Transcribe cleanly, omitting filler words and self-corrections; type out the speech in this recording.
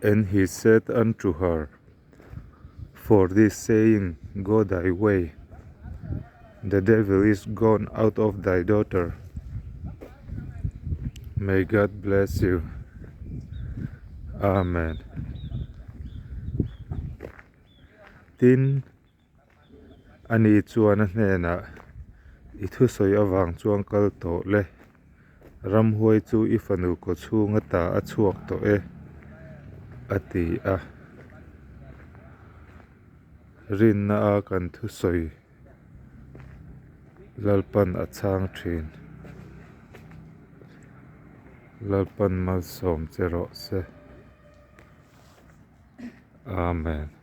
And he said unto her, For this saying, go thy way, the devil is gone out of thy daughter. May God bless you. Amen. Tin, ani chuan a hnenah, I thusawi avang chuan kal tawh le. Ramhuai chu i fanu kawchhung ata a chhuak tawh e, a ti a. Rinna a kan thusawi Lalpan a chhang thin. Lalpan malsawm che rawh se. Amen.